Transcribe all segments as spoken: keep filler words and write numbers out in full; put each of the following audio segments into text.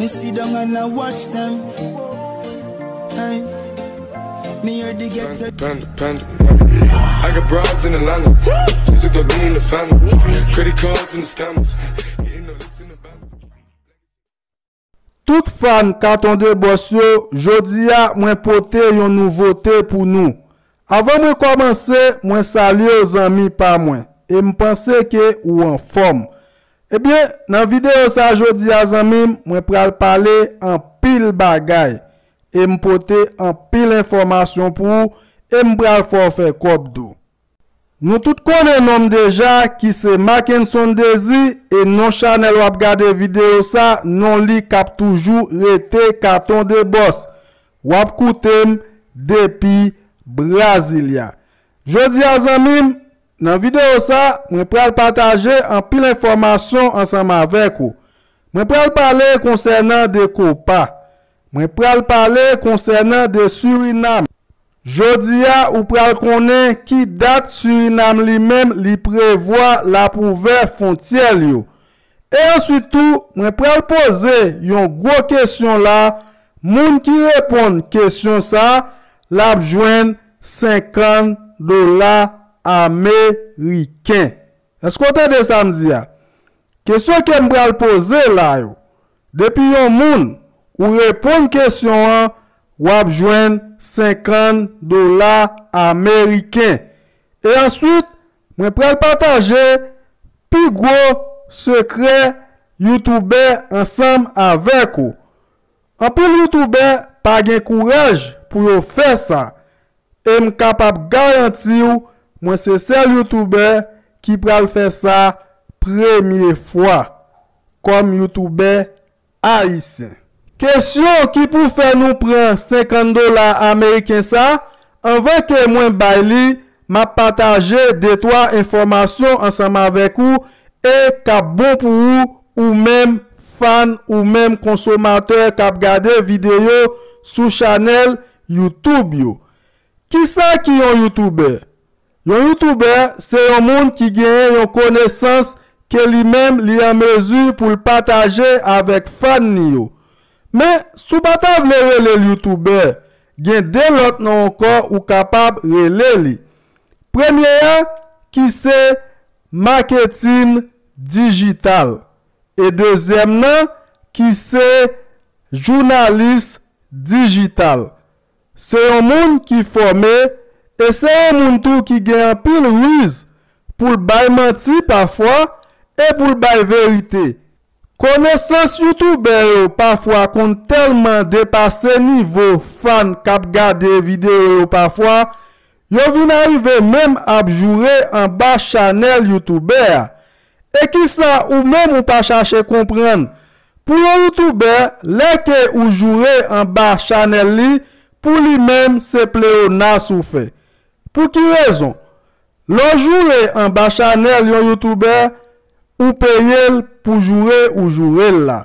Me sit down and I watch them. Hey, me hear the ghetto. Panda, panda, panda. I got broads in Atlanta. Just took the lean, the family. Credit cards and the scammers. Hitting the licks in the van. Tout fan Katon de Bòs yo, jodi a mwen pote yon nouvote pou nou. Avan mwen kòmanse, mwen salye w zanmi pa mwen, e m panse ke ou anfòm. Ebyen, nan videyo sa jodi a zanmi m, mwen pral pale anpil bagay, e m pote anpil enfòmasyon pou ou, e m pral fè w fè kòb tou. Nou tout konnen non m deja ki se Mackenson Désir e non chanèl w ap gade videyo sa, non li k ap toujou rete Katon de Bòs. W ap koute m depi Brasilia. Jodi a zanmi m, nan videyo sa, mwen pral pataje anpil enfòmasyon ansanm avèk ou. Mwen pral pale konsènan de Copa. Mwen pral pale konsènan de Surinam. Jodi a ou pral konnen ki dat Surinam li menm li prevwa l ap ouvè fwontyè l yo. E answit tou, mwen pral poze yon gwo kesyon la, moun ki reponn kesyon sa, l ap jwenn senkant dola ameriken. Èske w tande sa m di a? Kesyon ke m pral poze la yo, depi yon moun ou reponn kesyon an, w ap jwenn senkant dola ameriken. E answit, mwen pral pataje pi gwo sekrè youtubè ansanm avèk ou. Anpil youtubè pa gen kouraj pou yo fè sa. E m kapab garanti w, mwen se sèl youtubè ki pral fè sa premye fwa kòm youtubè ayisyen. Kesyon ki pou fè nou pran senkant dola ameriken sa, anvan ke mwen bay li, m ap pataje de twa enfòmasyon ansanm avèk ou e k ap bon pou ou, ou menm fan, ou menm konsomatè k ap gade videyo sou chanèl YouTube yo. Kisa ki yon youtubè? Yon youtubè se yon moun ki genyen yon konesans ke li menm li an mezi pou l pataje avèk fan li yo. Men, si w pa ta vle rele l youtubè, gen de lòt non ankò ou kapab rele li. Premye a, ki se maketin dijital. E dezyèm nan, ki se jounalis dijital. Se yon moun ki fòme e se yon moun tou ki gen anpil riz pou l bay manti pafwa e pou l bay verite. Konesans youtubè yo pafwa konn tèlman depase nivo fan k ap gade videyo yo pafwa, yo vin arive menm ap joure anba chanèl youtubè a. E kisa ou menm ou pa chache konprann? Pou yon youtubè, lè ke ou joure anba chanèl li, pou li menm se pleyonas ou fè. Pou ki rezon? Lè w joure anba chanèl yon youtubè, ou peye l pou joure ou joure l la.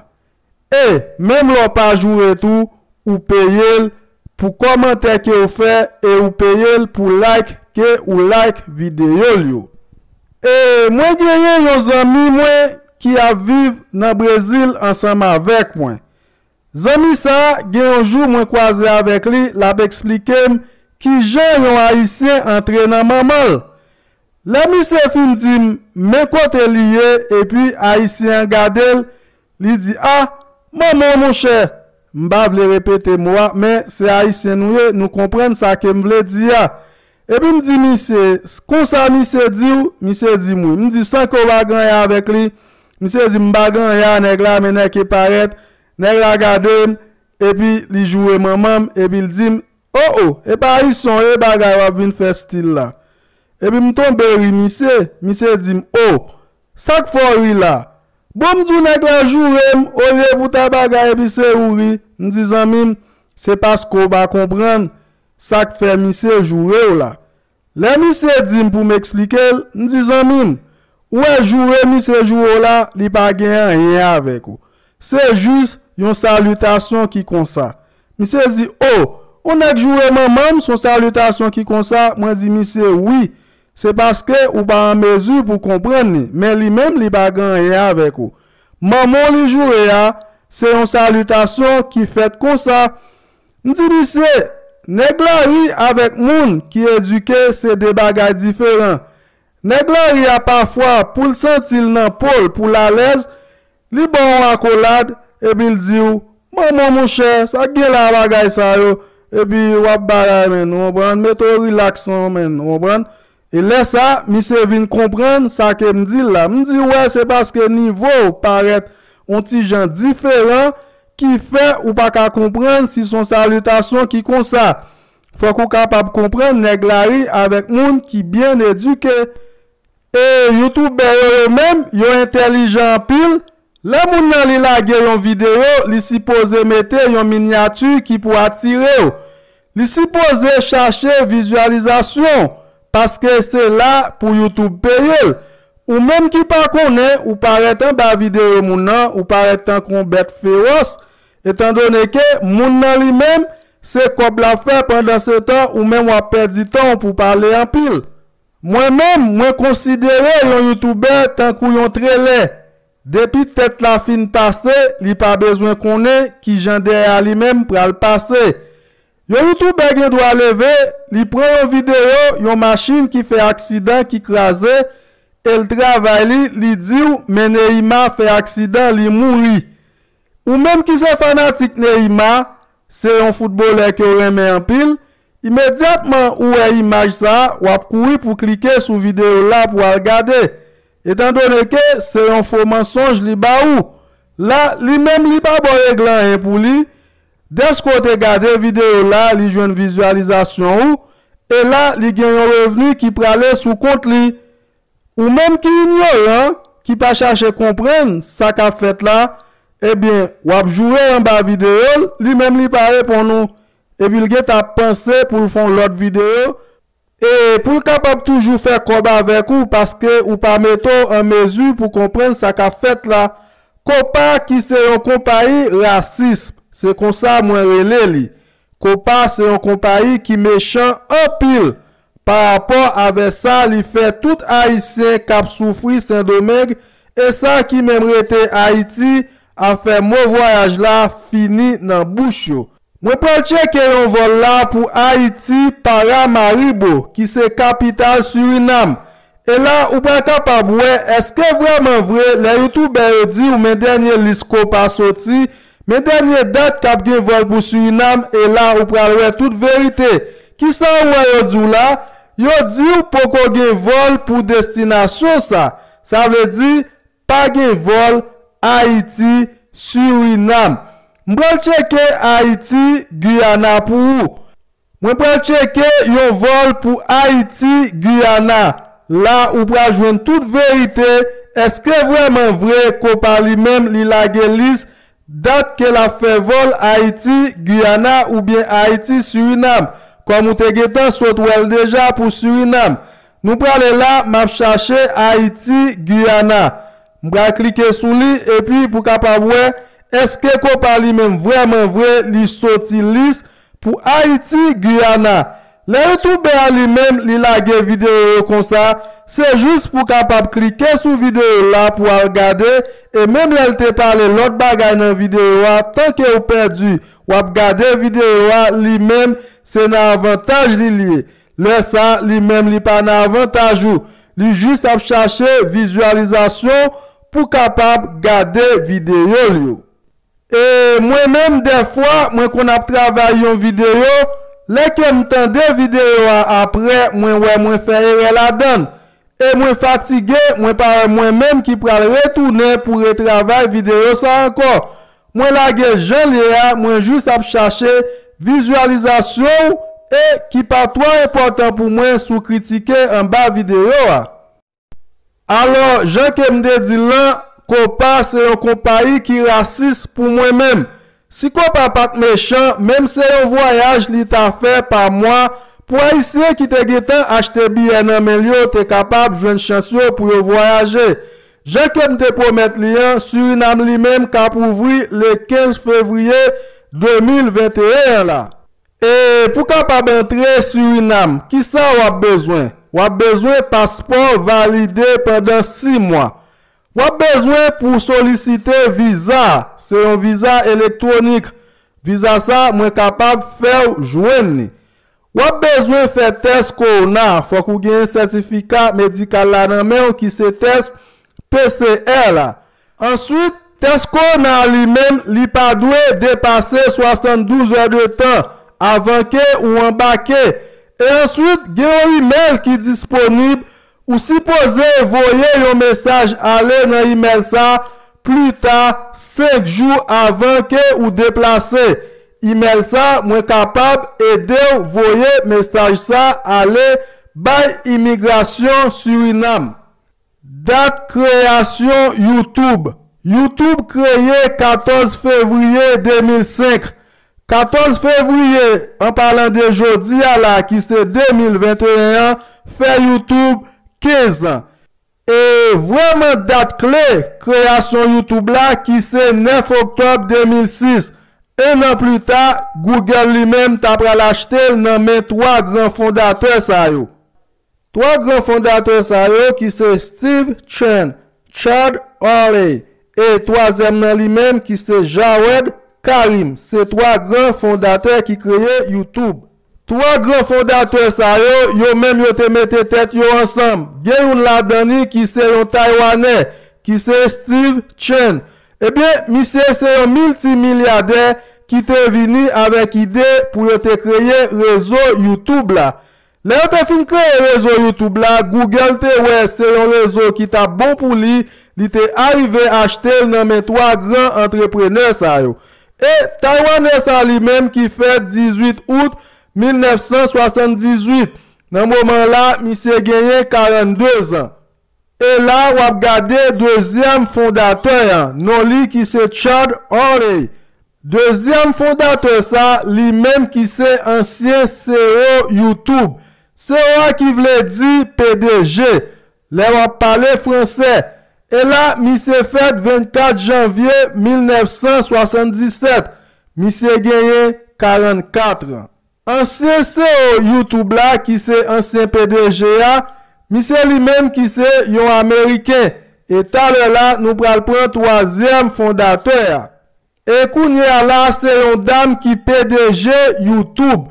E, menm lè w pa joure tou, ou peye l pou kòmantè ke w fè e ou peye l pou like ke ou like videyo l yo. E mwen genyen yon zanmi mwen ki ap viv nan Brezil ansanm avèk mwen. Zanmi sa a, gen yon jou mwen kwaze avèk li, l ap eksplike m kijan yon ayisyen antre nan manman l. Lè misye fin di m men kote li ye, epi ayisyen an gade l, li di, a, manman w monchè, m pa vle repete mo a, men se ayisyen nou ye, nou konprann sa ke m vle di a. Epi m di misye, konsa misye di w? Misye di m wi. M di, san ke w pa gen anyen avèk li? Misye di m pa gen anyen a nèg la, men nèg ki parèt, nèg la gade m, epi li joure manman m, epi l di m, o o, e pa ayisyen w ye, bagay w ap vin fè stil la. Epi m tonbe ri misye, misye di m, o, sa k fè w ri la? Bon, m di w nèg la joure m, olye pou ta bagay epi se ou ri. M di zanmi m, se paske w pa konprann sa k fè misye joure w la. Lè misye di m pou m eksplike l, m di zanmi m, ou wè joure misye joure w la, li pa gen anyen avèk ou. Se jis yon salitasyon ki konsa. Misye di, o, yon nèg joure manman m, se yon salitasyon ki konsa? Mwen di misye, wi, se paske ou pa an mezi pou konprann li, men li menm li pa gen anyen avèk ou. Manman w li joure a, Se yon salitasyon ki fèt konsa. M di misye, nèg lari avèk moun ki edike se de bagay diferan. Nèg lari a pafwa pou l santi l nan po l, pou l alèz, li ba w yon akolad, epi l di w, manman monchè, sa k gen la bagay sa yo, epi w ap bagay menn, ou konprann, mete w rilaks non menn, ou konprann. E lè sa, misye vin konprann sa ke m di l la. M di w wè, se paske nivo w parèt yon ti jan diferan ki fè ou pa ka konprann si s on salitasyon ki konsa. Fòk ou kapab konprann nèg lari avèk moun ki byen edike. E youtubè yo, yo menm, yo entèlijan anpil. Lè moun nan li lage yon videyo, li sipoze mete yon minyati ki pou atire w. Li sipoze chache vizyalizasyon, paske se la pou YouTube peye l. Ou menm ki pa konnen, ou parèt anba videyo moun nan, ou parèt tankou yon bèt fewòs, etandone ke moun nan li menm, se kòb l ap fè, pandansetan ou menm w ap pèdi tan w pou pale anpil. Mwen menm, mwen konsidere yon youtubè tankou yon trelè. Depi tèt la fin pase, li pa bezwen konnen kijan dèyè a li menm pral pase. Yon youtubè gen dwa leve, li pran yon videyo, yon machin ki fè aksidan, ki kraze, e l travay li, li di w, men Neymar fè aksidan, li mouri. Ou menm ki se fanatik Neymar, se yon foutbolè ke w renmen anpil, imedyatman ou wè imaj sa a, w ap kouri pou klike sou videyo la pou w al gade. Etandone ke se yon fo mansonj li ba ou. La, li menm li pa ba w regle anyen pou li. Dèske w te gade videyo la, li jwenn vizyalizasyon ou, e la, li gen yon revni ki prale sou kont li. Ou menm ki inyoran, ki pa chache konprann sa k ap fèt la, ebyen, w ap joure anba videyo l, li menm li pa reponn ou. Epi l gentan ap panse pou l fè yon lòt videyo, e pou l kapab toujou fè kòb avèk ou, paske ou pa mete w an mezi pou konprann sa k ap fèt la. Copa ki se yon konpayi rasis, se konsa mwen rele li. Copa se yon konpayi ki mechan anpil. Pa rapò avè sa, li fè tout Ayisyen k ap soufri Sendomeng e sa ki menm rete Ayiti ap fè mo vwayaj la fini nan bouch yo. Mwen pral tcheke yon vòl la pou Ayiti, Paramaribo, ki se kapital Sirinam. E la, ou pral kapab wè èske vrèman vre lè youtubè yo di w men dènye lis Copa soti, men dènye dat k ap gen vòl pou Sirinam, e la ou pral wè tout verite. Kisa ou wè yo di w la? Yo di w poko gen vòl pou destinasyon sa. Sa vle di, pa gen vòl Ayiti, Sirinam. M pral tcheke Ayiti, Giyana pou ou. Mwen pral tcheke yon vòl pou Ayiti, Giyana. La ou pral jwenn tout verite, èske vrèman vre Copa li menm li lage lis dat ke l ap fè vòl Ayiti, Giyana oubyen Ayiti, Sirinam. Kòm ou te gentan sot wè l deja pou Sirinam. Nou prale la, m ap chache Ayiti, Giyana. M pral klike sou li epi pou kapab wè èske Copa li menm vrèman vre li soti lis pou Ayiti, Giyana. Lè youtubè a li menm li lage videyo yo konsa, se jis pou kapab klike sou videyo la pou al gade, e menm lè l te pale lòt bagay nan videyo a, tanke ou pèdi, w ap gade videyo a, li menm se nan avantaj li l ye. Lè sa, li menm li pa nan avantaj ou. Li jis ap chache vizyalizasyon pou kapab gade videyo l yo. E mwen menm, dèfwa, mwen konn ap travay yon videyo, lè ke m tande videyo a apre, mwen wè mwen fè erè ladan l. E mwen fatige, mwen pa wè mwen menm ki pral retounen pou retravay videyo sa ankò. Mwen lage jan l ye a, mwen jis ap chache vizyalizasyon w e ki pa twò enpòtan pou mwen si w kritike anba videyo a. Alò, jan ke m te di l lan, Copa se yon konpayi ki rasis pou mwen menm. Si Copa pa t mechan, menm se yon vwayaj li ta fè pa mwa pou Ayisyen ki te gentan achte biyè nan men l yo te kapab jwenn chans yo pou yo vwayaje. Jan ke m te pwomèt li an, Surinam li menm k ap ouvri le kenz fevriye de mil venteyen an la. E pou kapab antre Surinam, kisa w ap bezwen? W ap bezwen paspò valide pandan sis mwa. W ap bezwen pou solisite viza. Se yon viza elektwonik. Viza sa, mwen kapab fè w jwenn li. W ap bezwen fè tès kowona. Fòk ou gen sètifika medikal la nan men w ki se tès P C R la. Answit, tès kowona a li menm, li pa dwe depase swasanndouz è de tan avan ke ou anbake. E answit, gen yon imèl ki disponib. Ou sipoze voye yon mesaj ale nan imèl sa pli ta senk jou avan ke ou deplase. Imèl sa, mwen kapab ede w voye mesaj sa ale bay imigrasyon Surinam. Dat kreyasyon YouTube. YouTube kreye katòz fevriye de mil senk. Katòz fevriye, an palan de jodi a la, ki se de mil venteyen an, fè YouTube kenz an. E vrèman dat kle kreyasyon YouTube la, ki se nèf oktòb de mil sis. En an pli ta, Google li menm ta pral achte l nan men twa gran fondatè sa yo. Twa gran fondatè sa yo ki se Steve Chen, Chad Hurley, e twazyèm nan li menm ki se Jawed Karim. Se twa gran fondatè ki kreye YouTube. Twa gran fondatè sa yo, yo menm yo te mete tèt yo ansanm. Gen youn ladan li ki se yon Taywanè, ki se Steve Chen. Ebyen, misye se yon miltimilyadè ki te vini avèk ide pou yo te kreye rezo YouTube la. Lè yo te fin kreye rezo YouTube la, Google te wè se yon rezo ki t ap bon pou li, li te arive achte l nan men twa gran antreprenè sa yo. E Taywanè sa li menm ki fèt dizuit out mil nèf san swasanndizuit. Nan moman la, misye genyen karannde zan. E la, w ap gade dezyèm fondatè a, non li ki se Chad Hurley. Dezyèm fondatè sa, li menm ki se ansyen C E O YouTube. C E O a ki vle di P D G, lè w ap pale fransè. E la, misye fèt vennkat janvye mil nèf san swasanndisèt. Misye genyen karannkat an. Ansyen C E O YouTube la, ki se ansyen P D G a, misye li menm ki se yon Ameriken. E talè la, nou pral pran twazyèm fondatè a. E kounye a la, se yon dam ki P D G YouTube.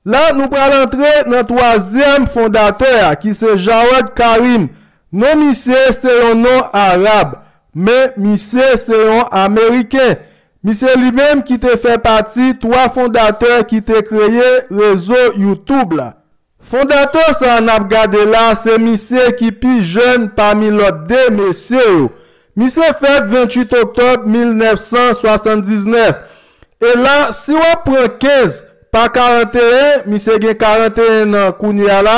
La, nou pral antre nan twazyèm fondatè a, ki se Jawed Karim. Non misye se yon non arab, men misye se yon Ameriken. Misye li menm ki te fè pati twa fondatè ki te kreye rezo YouTube la. Fondatè sa n ap gade la, se misye ki pi jèn pami lòt de mesye yo. Misye fèt venntuit oktòb mil nèf san swasanndiznèf. E la, si w ap pran kenz pa karanteyen, misye gen karanteyen an kounye a la,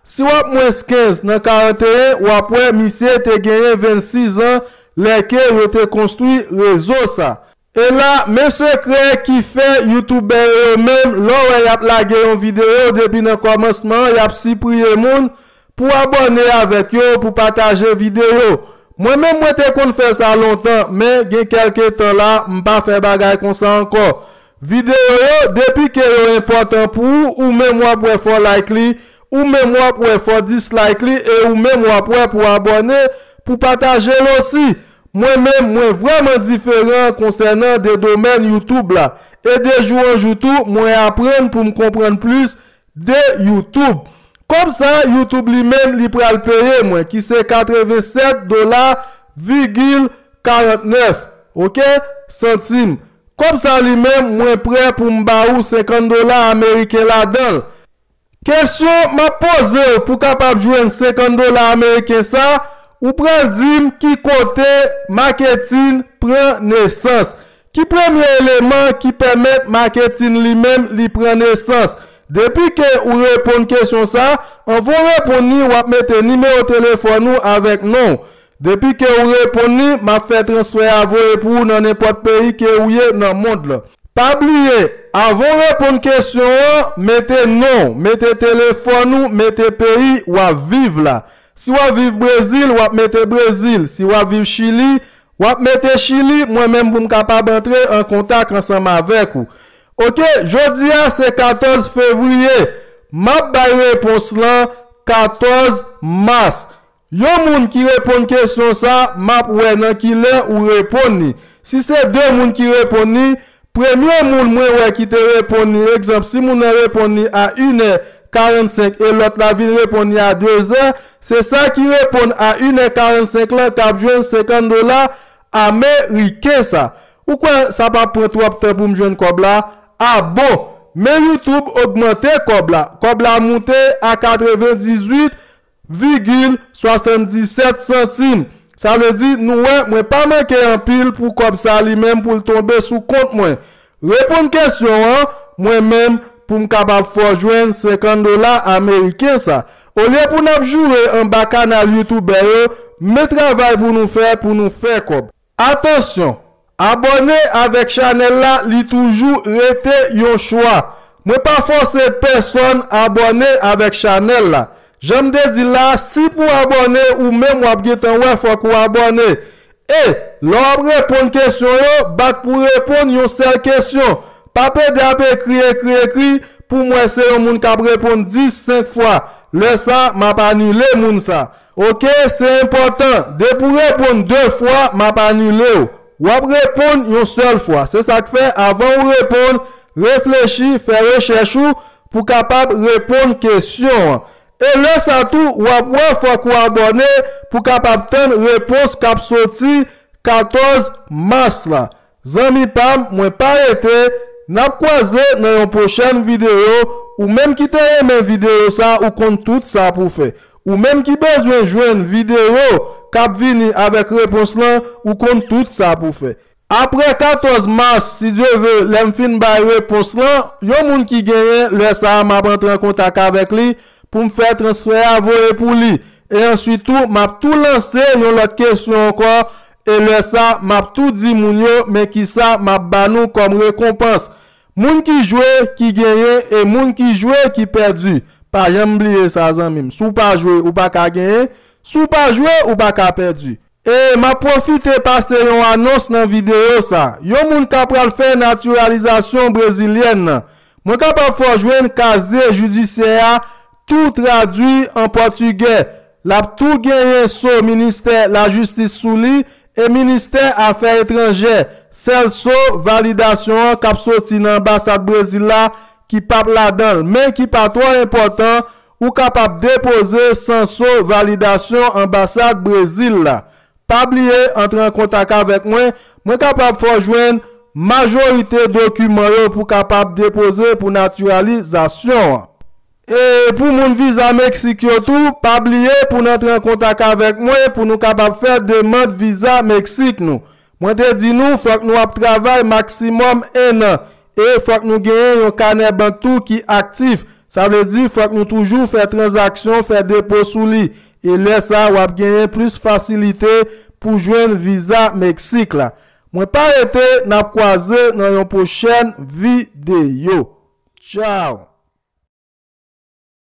si w ap mwens kenz nan karanteyen, w ap wè misye te genyen vennsis an lè ke yo te konstwi rezo sa. E la, men sekrè ki fè youtubè yo yo menm, lè w wè y ap lage yon videyo depi nan kòmansman an, y ap sipriye moun pou abòne avèk yo, pou pataje videyo. Mwen menm, mwen te konn fè sa lontan, men gen kèlke tan la, m pa fè bagay konsa ankò. Videyo yo, depi ke yo enpòtan pou ou, ou menm w ap wè fò w like li, ou menm w ap wè fò w dislike li, e ou menm w ap wè pou w abòne, pou w pataje l osi. Mwen menm, mwen vrèman diferan konsènan de domèn YouTube la, e de jou an jou tou, mwen aprann pou m konprann plis de YouTube. Kòb sa, YouTube li menm, li pral peye mwen, ki se katrevennsèt dola vigil karantnèf, oke, santim. Kòb sa li menm, mwen prè pou m ba ou senkant dola ameriken ladan l. Kesyon m ap poze w pou w kapab jwenn senkant dola ameriken sa, ou pral di m ki kote maketin pran nesans. Ki premye eleman ki pèmèt maketin li menm li pran nesans? Depi ke ou reponn kesyon sa, anvan w reponn li, w ap mete nimewo telefòn ou avèk non w. Depi ke ou reponn li, m ap fè transfè a voye pou ou nan nenpòt peyi ke ou ye nan mond lan. Pa bliye, avan w reponn kesyon an, mete non w, mete telefòn ou, mete peyi w ap viv la. Si w ap viv Brezil, w ap mete Brezil. Si w ap viv Chili, w ap mete Chili, mwen menm pou m kapab antre an kontak ansanm avèk ou. Oke, jodi a se katòz fevriye. M ap bay repons lan katòz mas. Yon moun ki reponn kesyon sa, m ap wè nan ki lè ou reponn li. Si se de moun ki reponn li, premye moun mwen wè ki te reponn li, egzanp, si moun nan reponn li a inè karannsenk e lòt la vin reponn li a dezè, se sa ki reponn a inè karannsenk lan k ap jwenn senkant dola ameriken sa. Ou kwè sa p ap pran twòp tan pou m jwenn kòb la? A bon, men YouTube ogmante kòb la. Kòb la moute a katrevendizuit vigil swasanndisèt santim. Sa vle di, nou wè, mwen pa manke anpil pou kòb sa li menm pou l tonbe sou kont mwen. Reponn kesyon an, mwen menm, pou m kapab fè w jwenn senkant dola ameriken sa. Olye pou n ap joure anba kanal youtubè yo, men travay pou nou fè, pou nou fè kòb. Atansyon, abòne avèk chanèl la, li toujou rete yon chwa. Mwen pa fòse pèsòn abòne avèk chanèl la. Jan m te di l la, si pou abòne, ou menm w ap gentan wè fòk ou abòne. E, lè w ap reponn kesyon yo, bat pou reponn yon sèl kesyon. Pa pede ap ekri, ekri, ekri, pou m wè se yon moun k ap reponn dis, senk fwa. Lè sa, m ap anile moun sa. Oke, se enpòtan. Depi w reponn de fwa, m ap anile w. W ap reponn yon sèl fwa. Se sa k fè, avan ou reponn, reflechi, fè rechèch ou pou kapab reponn kesyon an. E lè sa tou, w ap wè fòk ou abòne pou kapab tann repons k ap soti katòz mas la. Zanmi pa m, mwen pa rete, n ap kwaze nan yon pwochèn videyo. Ou menm ki te renmen videyo sa, ou konn tout sa pou fè. Ou menm ki bezwen jwenn videyo k ap vini avèk repons lan, ou konn tout sa pou fè. Apre katòz mas, si Dye ve, lè m fin bay repons lan, yon moun ki genyen, lè sa a m ap antre an kontak avèk li pou m fè transfè a voye pou li. E answit tou, m ap tou lanse yon lòt kesyon ankò, e lè sa, m ap tou di moun yo, men kisa m ap ba nou kòm rekonpans. Moun ki jwe, ki genyen, e moun ki jwe, ki pèdi. Pa janm bliye sa, zanmi m. Si w pa jwe, ou pa ka genyen. Si w pa jwe, ou pa ka pèdi. E m ap pwofite pase yon anons nan videyo sa. Yon moun ka pral fè natiralizasyon brezilyèn nan. Mwen kapab fè w jwenn kazye jidisyè a tou tradui an pòtigè. L ap tou genyen so ministè lajistis sou li e ministè afè etranjè. Sèl so validasyon an k ap soti nan anbasad Brezil la ki p ap ladan l, men ki pa twò enpòtan, ou kapab depoze san so validasyon anbasad Brezil la. Pa bliye antre an kontak avèk mwen, mwen kapab fè w jwenn majorite dokiman yo pou kapab depoze pou natiralizasyon an. E pou moun viza Meksik yo tou, pa bliye pou n antre an kontak avèk mwen pou nou kapab fè demann viza Meksik nou. Mwen te di nou, fòk nou ap travay maksimòm en an. E fòk nou genyen yon kanè bank tou ki aktif. Sa vle di, fòk nou toujou fè tranzaksyon, fè depo sou li. E lè sa, w ap genyen plis fasilite pou jwenn viza Meksik la. Mwen pa rete, n ap kwaze nan yon pwochèn videyo. Tchao!